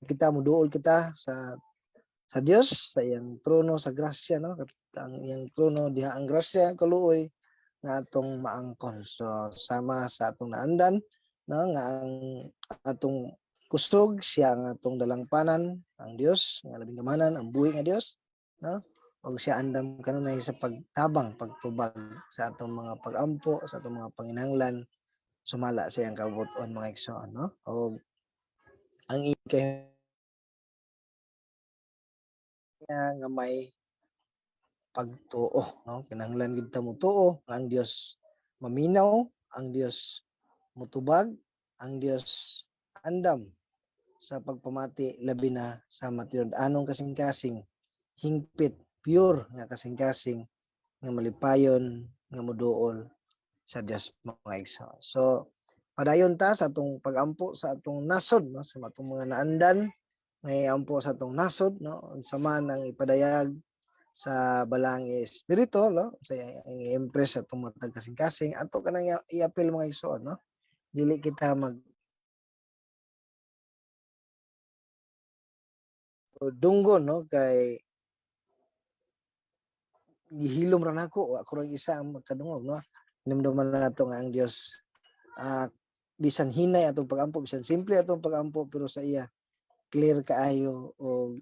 Kita moduol kita sa Dios, sa iyang trono sa grasya, no? Ang iyang trono diha ang grasya, kaluoy nga atong maangkon. So sama sa atong naandan, no, nga ang atong kusog, siya ang atong dalangpanan, ang Dios nga labing gamanan, ang buhi nga Dios, no, ug siya andam kanunay sa pagtabang, pagtubag sa atong mga pagampo, sa atong mga panginahanglan sumala sa iyang kabubut-on, mga igsoon, no? Ug ang kay nga may pagtuo, no? Kinahanglan gid ta motuo nga ang Dios maminaw, ang Dios mutubag, ang Dios andam sa pagpamati, labi na sa matinud-anong kasing-kasing, hingpit, pure nga kasing-kasing nga malipayon nga moduol sa Dios, mga igsoon. So padayon ta sa atong pagampo sa atong nasod, no, sa atong mga naandan nga ampo sa atong nasod, no, unsa man ang ipadayag sa Balaang Espiritu, no, sa ang i-impress sa atong matag kasing-kasing, ato kanang i-apil, mga igsoon, no? Dili kita mag dunggon, no, kay gihilom ra nako, ako rang isa ang magkadungog, no? Hinumduman nato nga ang Dios, bisan hinay atong pagampo, bisan simple atong pagampo, pero sa iya clear kaayo o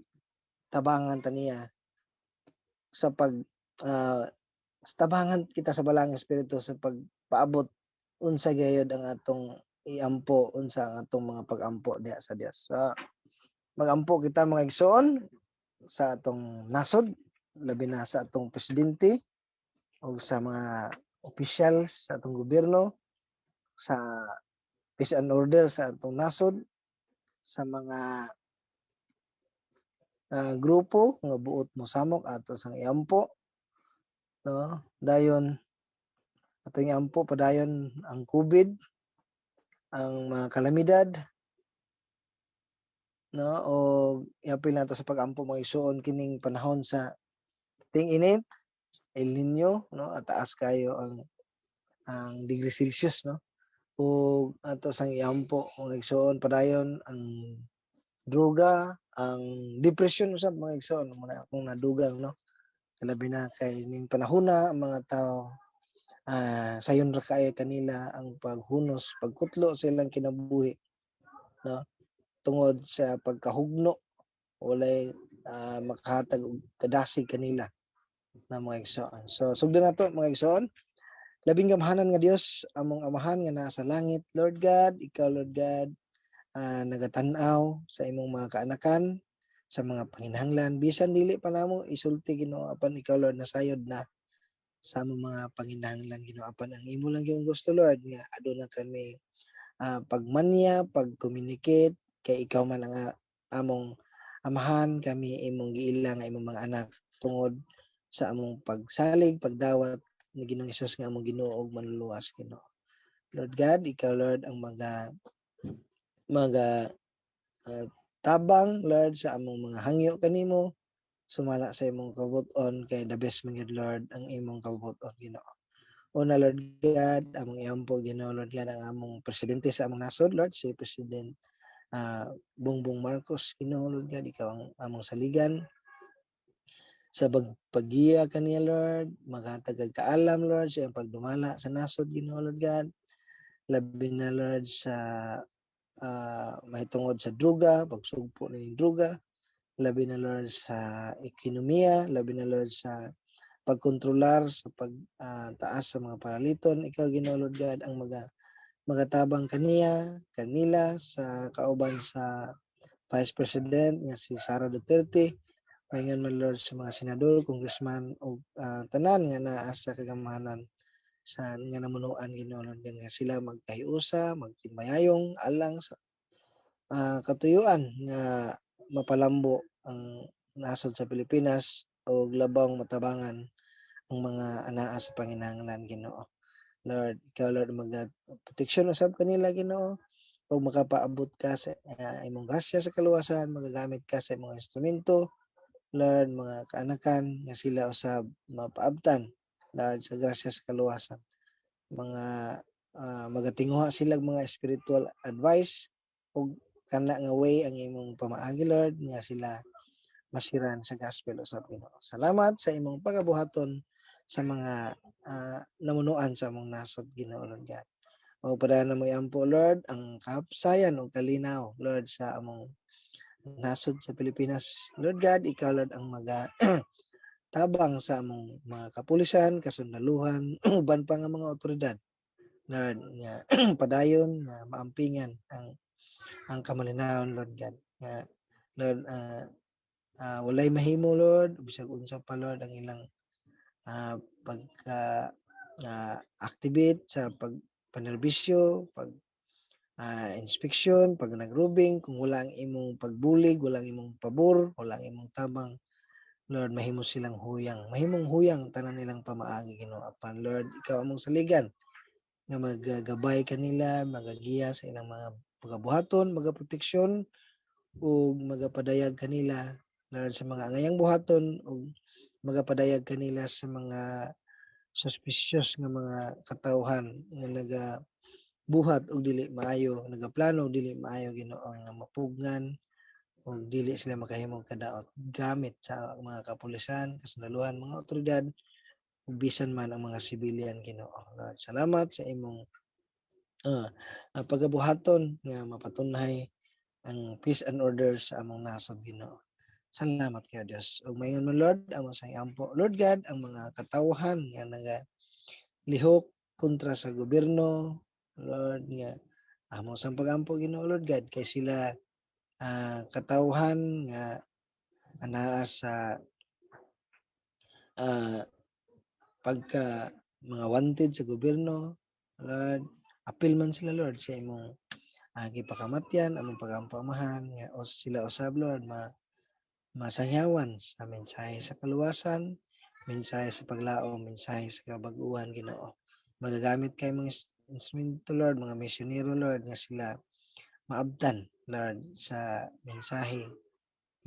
tabangan ta niya sa pag tabangan kita sa Balaang Espiritu sa pagpaabot unsa gayod ang atong iampo, unsa ang atong mga pagampo diha sa Dios. So magampo kita, mga igsoon, sa atong nasod, labi na sa atong presidente o sa mga officials sa atong gobyerno, sa peace and order sa atong nasod, sa mga grupo nga buot mosamok, ato sang iampo, no? Dayon atong iampo padayon ang COVID, ang mga kalamidad, no? O iapil nato sa pagampo, mga igsoon, kining panahon sa ting-init, El Nino, no? At taas kayo ang degree Celsius, no? O ato sang iampo, mga igsoon, padayon ang droga, ang depression usab, mga igsoon, muna akong nadugang, no? Labi na kay ning panahon na ang mga tao, sayon ra kaayo kanila ang paghunos, pagkutlo sa ilang kinabuhi, no, tungod sa pagkahugno, walay makahatag og kadasig kanila na, mga igsoon. So sugdan nato, mga igsoon. Labing gamhanan nga Dios, among Amahan nga naa sa langit, Lord God, ikaw, Lord God, nagatan-aw sa imong mga kaanakan, sa mga panginahanglan bisan dili pa namo isulti, Ginoo, apan ikaw, Lord, nasayod na sa among mga panginahanglan, Ginoo. Apan ang imo lang yung gusto, Lord, nga aduna kami pagmanya, pag-communicate kay ikaw man ang among Amahan, kami imong giila nga imong mga anak tungod sa among pagsalig, pagdawat ni Ginoong Hesus nga among Ginoo ug Manluluwas, Ginoo. Lord God, ikaw, Lord, ang mga tabang, Lord, sa among mga hangyo kanimo sumala sa imong kabubut-on, kay the best man gyud, Lord, ang imong kabubut-on, Ginoo. Una, Lord God, among iampo, Ginoo, Lord God, ang among presidente sa among nasod, Lord, si President Bongbong Marcos. Ginoo, Lord God, ikaw ang among saligan sa paggiya kaniya, Lord, maghatag og kaalam, Lord, sa iyang pagdumala sa nasod, Ginoo, Lord God, labi na, Lord, sa mahitungod sa druga, pagsugpo ning druga, labi na, Lord, sa ekonomiya, labi na, Lord, sa pagkontrolar sa pag taas sa mga paraliton. Ikaw, Ginoo, Lord God, ang magatabang kaniya, kanila, sa kauban sa Vice President nga si Sara Duterte, maingon man, Lord, sa mga senador, congressman ug tanan nga naa sa kagamhanan sa nga namunuan, Ginoo, Lord God, nga sila magkahiusa, magtimayayong alang sa katuyuan nga mapalambo ang nasod sa Pilipinas ug labong matabangan ang mga anaa sa panginahanglan, Ginoo. Lord, ikaw, Lord, maga proteksyon usab kanila, Ginoo, ug makapaabot ka sa imong grasya sa kaluwasan, magagamit ka sa imong instrumento, Lord, mga kaanakan nga sila usab mapaabtan, Lord, sa grasya sa kaluwasan. Mga magatinguha sila mga spiritual advice ug Kana nga way ang imong pamaagi, Lord, nga sila masiran sa gospel usab, Ginoo. Salamat sa imong pagabuhaton sa mga namunuan sa among nasod, Ginoo, Lord God. O padayon namo iampo, Lord, ang kahapsayan ug kalinaw, Lord, sa among nasod sa Pilipinas. Lord God, ikaw, Lord, ang maga tabang sa among mga kapulisan, kasundaluhan, uban pa nga mga otoridad. Lord, nga padayon nga maampingan ang kamalinawon, Lord God. Nga, Lord, walay mahimo, Lord, bisag unsa pa, Lord, ang ilang pagka activate sa pag panerbisyo, pag inspeksyon, pag nagrubing, kung wala ang imong pagbulig, wala ang imong pabor, wala ang imong tabang, Lord, mahimo silang huyang. Mahimong huyang tanan nilang pamaagi, Ginoo. Apan, Lord, ikaw among saligan nga magagabay kanila, magagiya sa ilang mga pagabuhaton, magaproteksyon ug magapadayag kanila, Lord, sa mga angayang buhaton ug magapadayag kanila sa mga suspicious nga mga katawhan nga nagabuhat og dili maayo, nagaplano og dili maayo, Ginoo, nga mapugngan ug dili sila makahimong kadaot gamit sa mga kapulisan, kasundaluhan, mga otoridad ug bisan man ang mga sibilyan, Ginoo. Lord, salamat sa imong pagabuhaton nga mapatunhay ang peace and order sa among nasod, Ginoo. Salamat kayo, Dios. Ug maingon man, Lord, amo sa ampo, Lord God, ang mga katawhan nga naga lihok kontra sa gobyerno, Lord, nga amo sang pagampo, Ginoo, Lord God, kay sila katawhan nga anaa sa pagka mga wanted sa gobyerno, Lord, apil man sila, Lord, sa imong gipakamatyan. Among pagampo, Amahan, nga os sila usab, Lord, ma masangyawan sa mensahe sa kaluwasan, mensahe sa paglaom, mensahe sa kabag-uhan, Ginoo. Magagamit kay mga instrumento, Lord, mga misyonero, Lord, nga sila maabtan, Lord, sa mensahe,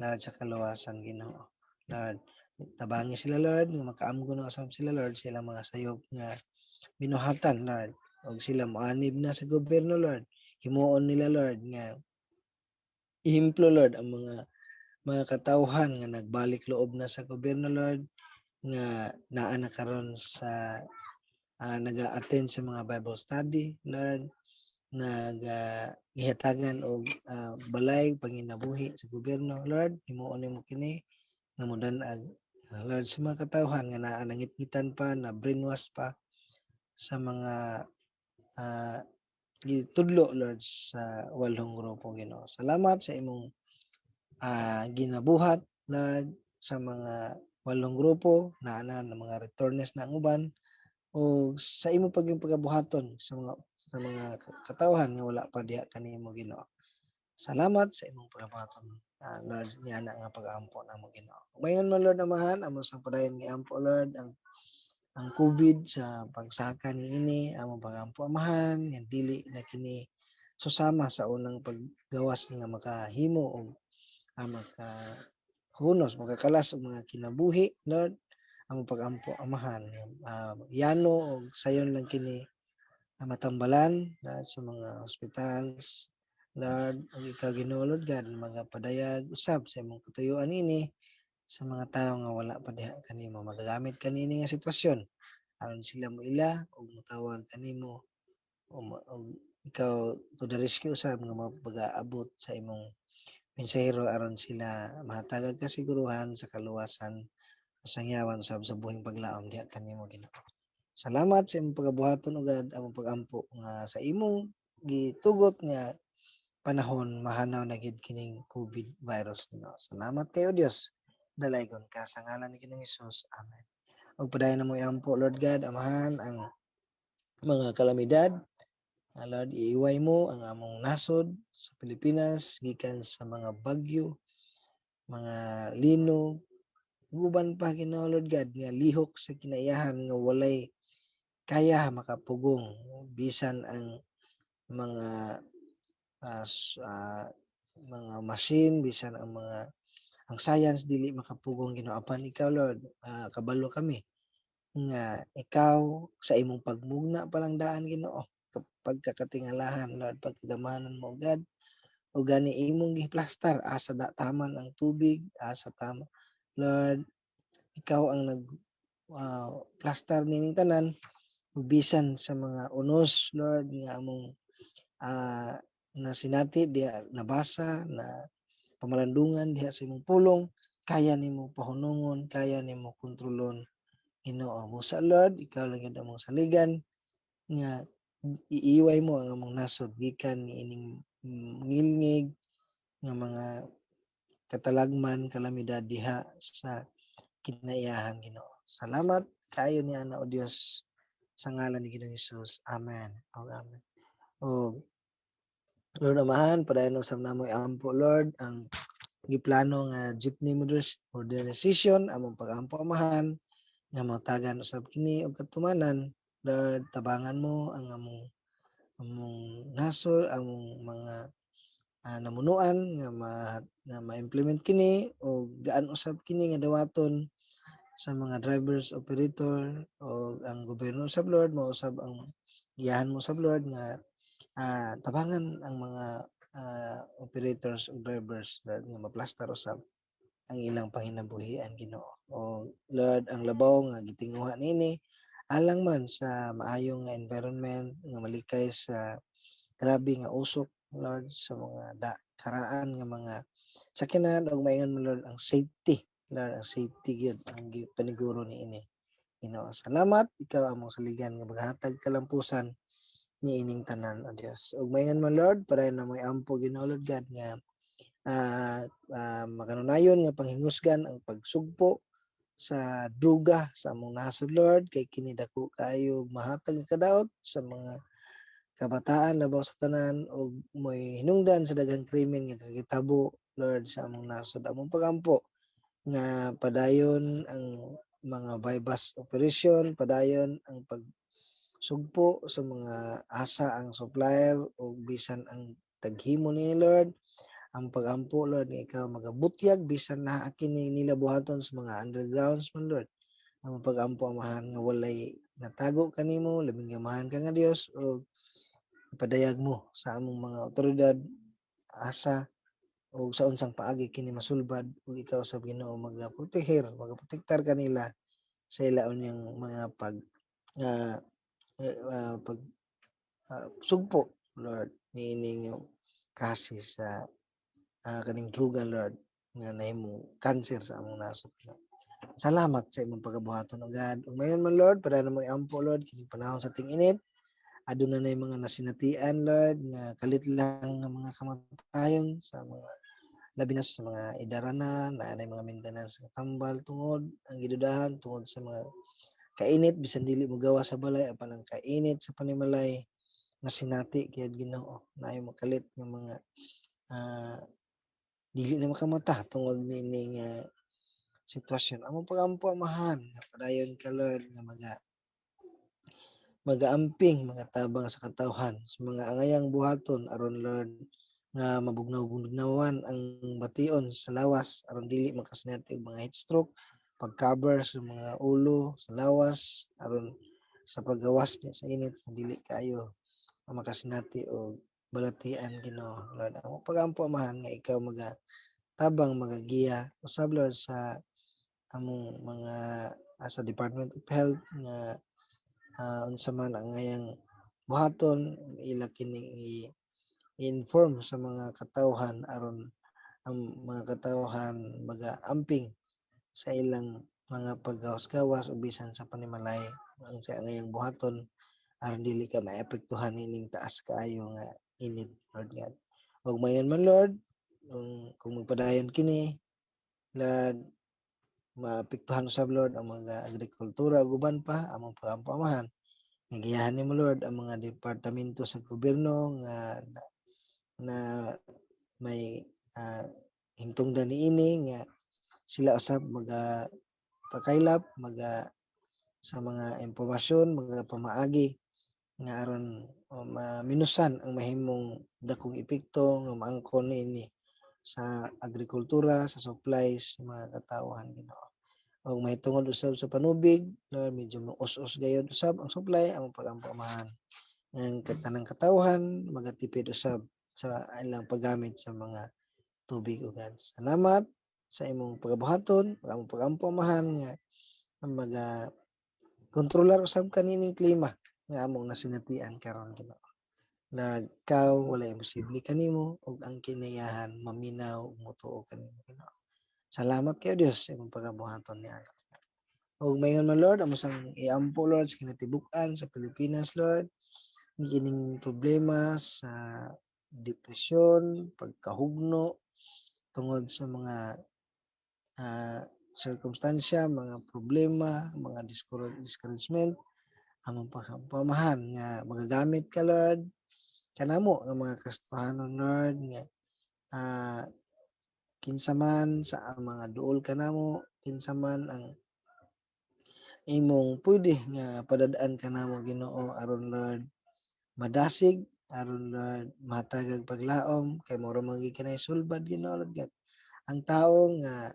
Lord, sa kaluwasan, Ginoo. Lord, tabangi sila, Lord, nga makaamgo na usab sila, Lord, sila mga sayop nga binuhatan, Lord, og sila moanib na sa gobyerno, Lord. Himuon nila, Lord, nga ehemplo, Lord, ang mga katawhan nga nagbalik loob na sa gobyerno, Lord, nga naa na karon sa naga-attend sa mga Bible study, Lord, naga gihatagan og balay panginabuhi sa gobyerno, Lord. Himuon nimo kini nga modan-ag, Lord, sa mga katawhan nga naa nangitngitan pa, na brainwash pa sa mga gitudlo, Lord, sa walong grupo, Ginoo. Salamat sa imong ginabuhat, Lord, sa mga walong grupo naa na ng mga returnees na ang uban o sa imo pag yung pagabuhaton sa mga katawhan nga wala pa diha kanimo, Ginoo. Salamat sa imong pagabuhaton, Lord, niana nga pag-ampo namo, Ginoo. Mayon man, Lord Amahan, amo sang padayon nga ampo, Lord, ang COVID sa pagsaka niini. Among pag-ampo, Amahan, nga dili na kini susama sa unang paggawas nga makahimo og maka hunos, makakalas og mga kinabuhi, Lord. Among pag-ampo, Amahan, yano og sayon lang kini matambalan, Lord, sa mga hospitals, Lord, ug ikaw, Ginoo, Lord God, magapadayag usab sa imong katuyuan ini sa mga tawo nga wala pa diha kanimo. Magagamit kanini nga sitwasyon aron sila moila ug motawag kanimo o ikaw to the rescue usab nga mapag-aabot sa imong mensahero aron sila mahatagag kasiguruhan sa kaluwasan, masangyawan usab sa buhing paglaom diha kanimo, Ginoo. Salamat sa imong pagabuhaton, o God. Among pagampo nga sa imong gitugot nga panahon mahanaw na gid kining COVID virus, Ginoo. Salamat kayo, Dios. Dalaygon ka sa ngalan ni Ginoong Hesus. Amen. Ug padayon namo iampo, Lord God, Amahan, ang mga kalamidad. Lord, iiway mo ang among nasod sa Pilipinas gikan sa mga bagyo, mga linog, uban pa, Ginoo, Lord God, nga lihok sa kinaiyahan nga walay kaya makapugong bisan ang mga mga machine, bisan ang science dili makapugong, Ginoo. Apan ikaw, Lord, kabalo kami nga ikaw sa imong pagmugna pa lang daan, Ginoo, pagkakatingalahan, Lord, pagkagamanan mo, God. O gani imong giplastar asa da taman ang tubig, asa tama. Lord, ikaw ang nag plastar nining tanan ug bisan sa mga unos, Lord, nga among nasinati diha, nabasa na pamalandungan diha sa imong pulong, kaya nimo pahunungon, kaya nimo kontrolon, Ginoo. Busa, Lord, ikaw lang gyud among saligan nga iiway mo ang among nasod gikan niining ngilngig nga mga katalagman, kalamidad diha sa kinaiyahan, Ginoo. Salamat kaayo niana, o Dios, sa ngalan ni Ginoong Hesus. Amen. Og amen. Og Lord Amahan, padayon usab namo iampo, Lord, ang giplano nga jeepney modernization. Among pagampo, Amahan, nga motagan usab kini og katumanan. Lord, tabangan mo ang among nasod, among mga namunuan nga ma-implement kini og gaan usab kini nga dawaton sa mga drivers, operator o ang gobyerno usab, Lord. Mao usab ang giyahan mo usab, Lord, nga tabangan ang mga operators ug drivers, Lord, nga maplastar usab ang ilang panginabuhian, Ginoo. O Lord, ang labaw nga gitinguha niini alang man sa maayo nga environment nga malikay sa grabe nga usok, Lord, sa mga da karaan nga mga sakyanan ug maingon mo, Lord, ang safety, Lord, ang safety gyud ang gipaniguro niini, Ginoo. Salamat, ikaw among saligan nga maghatag kalampusan niining tanan, o Dios. Ug maingon man, Lord, padayon namo iampo, Ginoo, Lord God, nga makanunayon nga panghingusgan ang pagsugpo sa druga sa among nasod, Lord, kay kini dako kaayo mahatag nga kadaot sa mga kabataan labaw sa tanan ug mo'y hinungdan sa daghang krimen nga kakitabo, Lord, sa among nasod. Among pagampo nga padayon ang mga buy-bust operation, padayon ang pagsugpo sa mga asa ang supplier ug bisan ang taghimo ni, Lord. Ang pagampo, Lord, nga ikaw magabutyag bisan naa kini nila buhaton sa mga undergrounds man, Lord. Ang pagampo, Amahan, nga walay natago kanimo, labing gamahan ka nga Dios, ug ipadayag mo sa among mga otoridad asa o sa unsang paagi kini masulbad ug ikaw sa Ginoo magaproteher, magaprotektar kanila sa ila unyang mga pag pag sugpo, Lord, niining kasi sa kaning druga, Lord, nga nahimong cancer sa among nasod. Salamat sa imong pagabuhaton, O God. Ug mayon man, Lord, padayon namo iampo, Lord, kining panahon sa ting-init. Aduna na mga nasinatian, Lord, nga kalit lang nga mga kamatayon sa mga labi na sa mga idarana na anay mga maintenance nga tambal tungod ang gidudahan tungod sa mga kainit, bisan dili mo gawa sa balay apan ang kainit sa panimalay nasinati gyud, Ginoo, naay makalit nga mga dili na makamata tungod niining sitwasyon. Among pagampo, Amahan, nga padayon ka, Lord, nga magaamping, magatabang sa katawhan sa mga angayang buhaton aron, Lord, nga mabugnaw-bugnawan ang bation sa lawas aron dili makasinati og mga heat stroke, pag-cover sa mga ulo sa lawas aron sa paggawas niya sa init dili kaayo makasinati og balatian, Ginoo. Lord, among pagampo, Amahan, nga ikaw maga tabang, magagiya usab, Lord, sa among mga sa Department of Health nga unsa man ang angayang buhaton ila kining i-inform sa mga katawhan aron ang mga katawhan maga-amping sa ilang mga paggawas-gawas o bisan sa panimalay ang sa angayang buhaton aron dili ka maepektuhan ining taas kaayo nga init, Lord God. Ug mayon man, Lord, kung magpadayon kini, Lord, maapektuhan usab, Lord, ang mga agrikultura ug uban pa. Among pagampo, Amahan, nga giyahan nimo, Lord, ang mga departamento sa gobyerno nga na may hintungdan niini nga sila usab maga pakaylap maga sa mga impormasyon, mga pamaagi nga aron maminusan ang mahimong dakong epekto nga maangkon niini sa agrikultura, sa supplies sa mga katawhan, Ginoo. Ug mahitungod usab sa panubig, Lord, medyo mous-us gayud usab ang supply. Among pagampo, Amahan, ang tanang katawhan magatipid usab. Sa ilang paggamit sa mga tubig ug God. Salamat sa imong pagabuhaton, among pagampo, Amahan, nga ang maga kontrolar usab kanining klima nga among nasinatian karon, Ginoo. Lord, ikaw wala imposible kanimo ug ang kinayahan maminaw ug motuo kanimo, Ginoo. Salamat kayo, Dios, sa imong pagabuhaton niya. Ug mayon man, Lord, amo sang iampo, Lord, sa kinatibuk-an sa Pilipinas, Lord, kining problema sa depresyon, pagkahugno tungod sa mga sirkumstansya, mga problema, mga discouragement, among pamahan nga magagamit ka, Lord, kanamo nga mga Kristohanon, Lord, nga kinsa man sa ang mga duol kanamo, kinsa man ang imong pwede nga padad-an kanamo, Ginoo, aron, Lord, madasig, aron, Lord, matagag paglaom kay mao ra man gyud kanay sulbad, Ginoo, Lord God. Ang tawo nga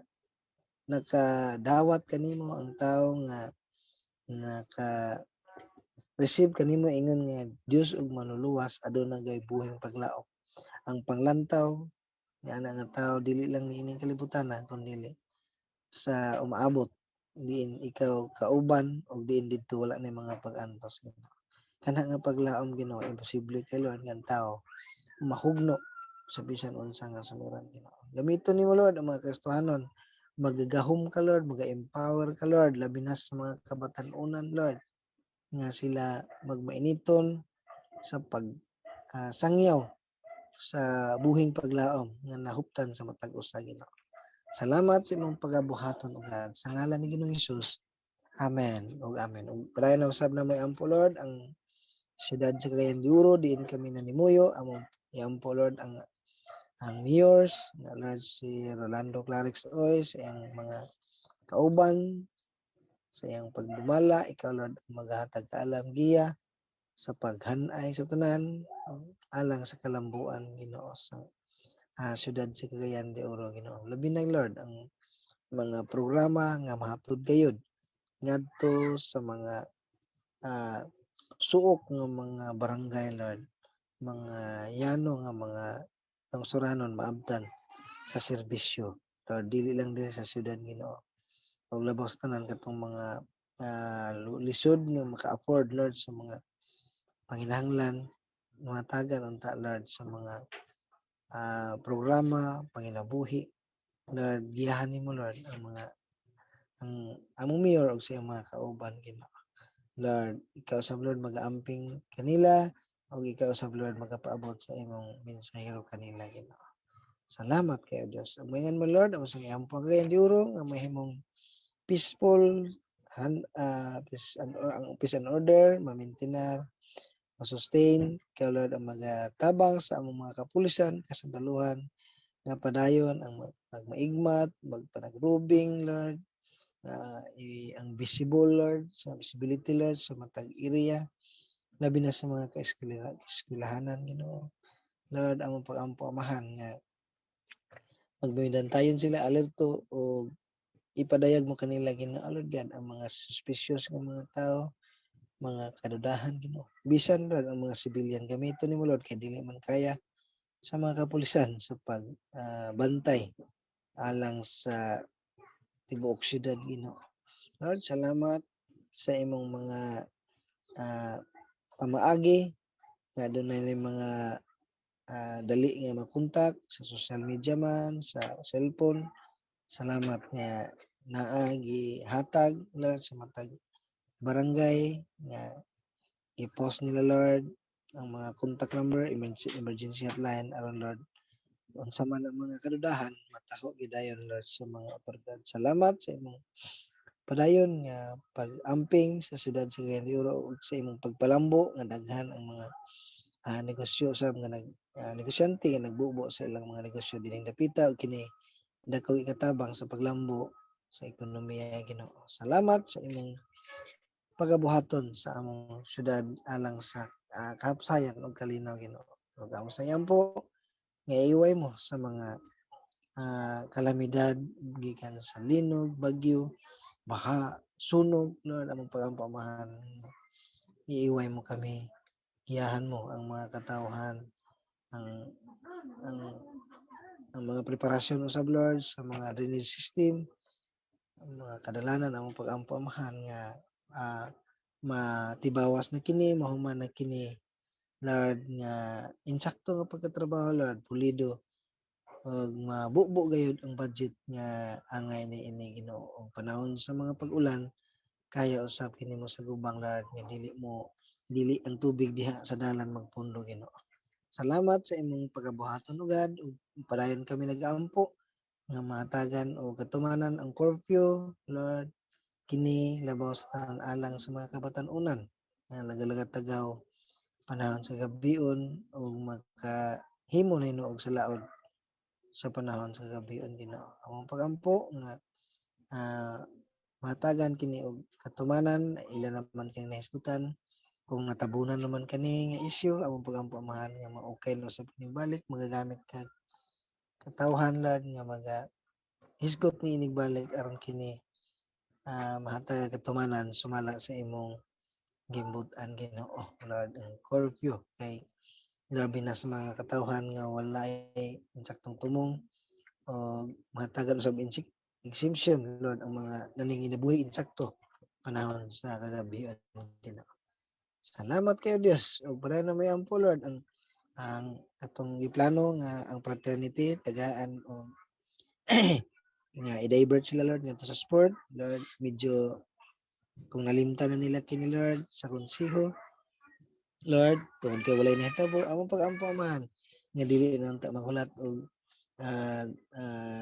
nakadawat kanimo, ang tawo nga naka receive kanimo ingon nga Dios ug Manluluwas, aduna gay buhing paglaom. Ang panglantaw nga ana nga tawo dili lang niining kalibutan kun dili sa umaabot diin ikaw kauban ug diin didto wala nay mga pag-antos, Ginoo. Kana nga paglaom, Ginoo, imposible kay, Lord, nga ang tawo mahugno sa bisan unsa nga suliran, Ginoo. Gamiton nimo, Lord, ang mga Kristohanon. Magagahom ka, Lord, maga-empower ka, Lord, labi na sa mga kabatan-unan, Lord, nga sila magmainiton sa pag sangyaw sa buhing paglaom nga nahuptan sa matag usa, Ginoo. Salamat sa imong pagabuhaton, O God. Sa ngalan ni Ginoong Hesus. Amen. Ug amen. Ug padayon na usab namo iampo, Lord, ang siyudad sa Cagayan de Oro diin kami nanimuyo. Among iampo, Lord, ang mayors na, Lord, si Rolando Klarex Uy sa iyang mga kauban sa iyang pagdumala. Ikaw, Lord, ang maghatag kaalam, giya sa paghanay sa tanan alang sa kalambuan, Ginoo, sa siyudad sa Cagayan de Oro, Ginoo. Labi na, Lord, ang mga programa nga mahatod gayud ngadto sa mga suok nga mga barangay, Lord, mga yano nga mga lungsuranon maabtan sa serbisyo, Lord, dili lang diri sa siyudad, Ginoo. Ug labaw sa tanan katong mga lisod nga maka-afford, Lord, sa mga panginahanglan, mahatagan unta, Lord, sa mga programa panginabuhi. Lord, giyahan nimo, Lord, ang mga ang among mayor ug sa iyang mga kauban, Ginoo. Lord, ikaw sab, Lord, magaamping kanila ug ikaw sab, Lord, magapaabot sa imong mensahero kanila, Ginoo. Salamat kayo, Dios. Ug maingon mo, Lord, amo sang iampo ang Cagayan de Oro nga mahimong peaceful han, peace and, ang peace and order ma-maintain, ma-sustain. Ikaw, Lord, ang magatabang sa among mga kapulisan, kasundaluhan nga padayon ang magmaigmat, magpanagrubing, Lord, ang visible, Lord, sa visibility, Lord, sa matag area, labi na sa mga kaeskwelahanan, Ginoo. Lord, among pag-ampo, Amahan, nga magmidantayon sila alerto o ipadayag mo kanila, Ginoo, Lord God, ang mga suspicious nga mga tao, mga kadudahan, Ginoo. Bisan, Lord, ang mga civilian, gamiton nimo, Lord, kay dili man kaya sa mga kapulisan sa pag bantay alang sa tibuok syudad, Ginoo. Lord, salamat sa imong mga pamaagi nga dunay mga dali nga makontak sa social media man, sa cellphone. Salamat nga naa gihatag, Lord, sa matag barangay nga i-post nila, Lord, ang mga contact number, emergency hotline, aron, Lord, unsa man ang mga kadudahan mataho gyud dayon, Lord, sa mga otoridad. Salamat sa imong padayon nga pag-amping sa siyudad sa Cagayan de Oro ug sa imong pagpalambo nga daghan ang mga negosyo sa mga nag negosyante nga nagbubo sa ilang mga negosyo dinhing dapita ug kini dako ikatabang sa paglambo sa ekonomiya, Ginoo. Salamat sa imong pagabuhaton sa among syudad alang sa kahapsayan ug kalinaw, Ginoo. Ug amo sa iampo nga iway mo sa mga kalamidad gikan sa linog, bagyo, baha, sunog, Lord, among pagampo, Amahan, iiway mo kami, giyahan mo ang mga katawhan, ang Ang mga preparasyon usab, Lord, sa mga drainage system, ang mga kadalanan, among pag-ampo, Amahan, nga matibawas na kini, mahuman na kini, Lord, nga insakto nga pagkatrabaho, Lord, pulido ug mabubo gayud ang budget nga angay niini, Ginoo. Ug panahon sa mga pag-ulan, kaya usab kini mo sa gubang, Lord, nga dili ang tubig diha sa dalan magpundo, Ginoo. Salamat sa imong pagabuhaton ugad ug padayon kami nagaampo nga mahatagan og katumanan ang curfew, Lord, kini labaw sa tanan alang sa mga kabatan-unan nga lagalaga tagaw panahon sa gabion ug makahimo na hinuog sa laod sa panahon sa gabion, Ginoo. Among pagampo nga mahatagan kini og katumanan, ila naman kang nahisgutan. Kung natabunan naman kani nga issue, among pagampo, Amahan, nga ma-okay na usab kini balik, magagamit kag katawhan, Lord, nga maga hisgot ni inig balik aron kini mahatag katumanan sumala sa imong gimbut-an, Ginoo. Lord, ang curfew kay grabe na sa mga katawhan nga walay insaktong tumong o mahatagan usab exemption, Lord, ang mga naninginabuhi insakto panahon sa kagabion, Ginoo. Salamat kayo, Dios, ug padayon na may ampo, Lord, ang katong giplano nga ang fraternity tagaan og nga i-divert sila, Lord, ngadto sa sport, Lord. Medyo kung nalimtan na nila kini, Lord, sa konseho, Lord, tungod kay walay nahitabo, among pag-ampo, Amahan, nga dili na unta maghulat og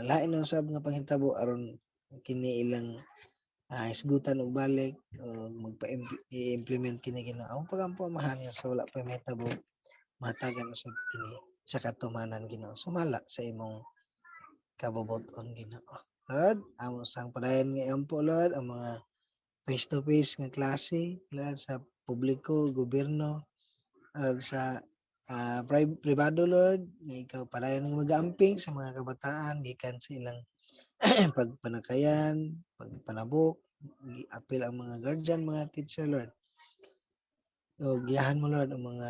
lain na usab nga panghitabo aron kini ilang hisgutan og balik og magpa i-implement kini, Ginoo. Among pag-ampo, Amahan, nga sa wala pa mahitabo, mahatagan usab kini sa katumanan, Ginoo, sumala sa imong kabubut-on, Ginoo. Lord, amo sang padayon nga iampo, Lord, ang mga face to face nga klase, Lord, sa publiko, gobyerno ug sa pribado, Lord, nga ikaw padayon nga magamping sa mga kabataan gikan sa ilang pagpanakayan, pagpanabok, giapil ang mga guardian, mga teacher, Lord. O giyahan mo, Lord, ang mga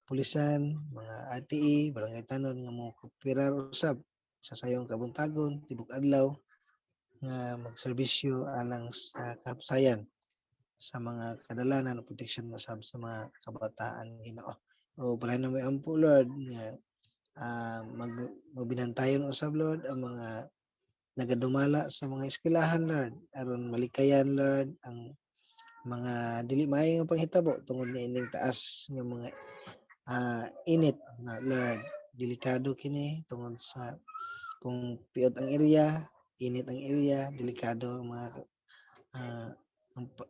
pulisan, mga RTE, barangay tanod nga mo kooperar usab sa sayong kabuntagon, tibok adlaw nga magserbisyo alang sa kapsayan sa mga kadalanan o proteksyon usab sa mga kabataan, Ginoo. O padayon na may ampo, Lord, nga magbinantayon usab, Lord, ang mga nagadumala sa mga eskwelahan, Lord, aron malikayan, Lord, ang mga dili maayo nga panghitabo tungod niining taas nga mga init na, Lord. Delikado kini tungod sa kung piot ang area, init ang area, delikado ang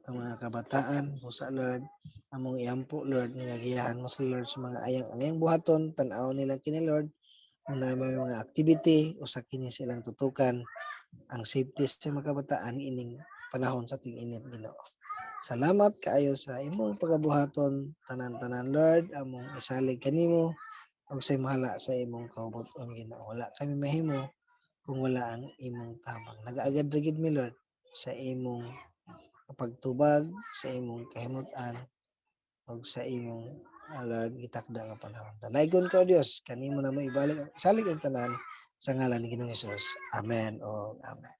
mga kabataan. Busa, Lord, among iampo, Lord, nga giyahan mo sila, Lord, sa mga ayang buhaton. Tan-aw nila kini, Lord, kung naa may mga activity, usa kini silang tutukan ang safety sa mga kabataan ining panahon sa ting-init, Ginoo. Salamat kaayo sa imong pagabuhaton tanan-tanan, Lord, among isalig kanimo ug sa imahala sa imong kabubut-on, Ginoo. Wala kami mahimo kung wala ang imong tabang. Nagaagad ra gid mi, Lord, sa imong pagtubag, sa imong kahimut-an ug sa imong Lord, gitakda nga panahon. Dalaygon ka, O Dios, kanimo na maibalik salig ang tanan sa ngalan ni Ginoong Hesus. Amen o amen.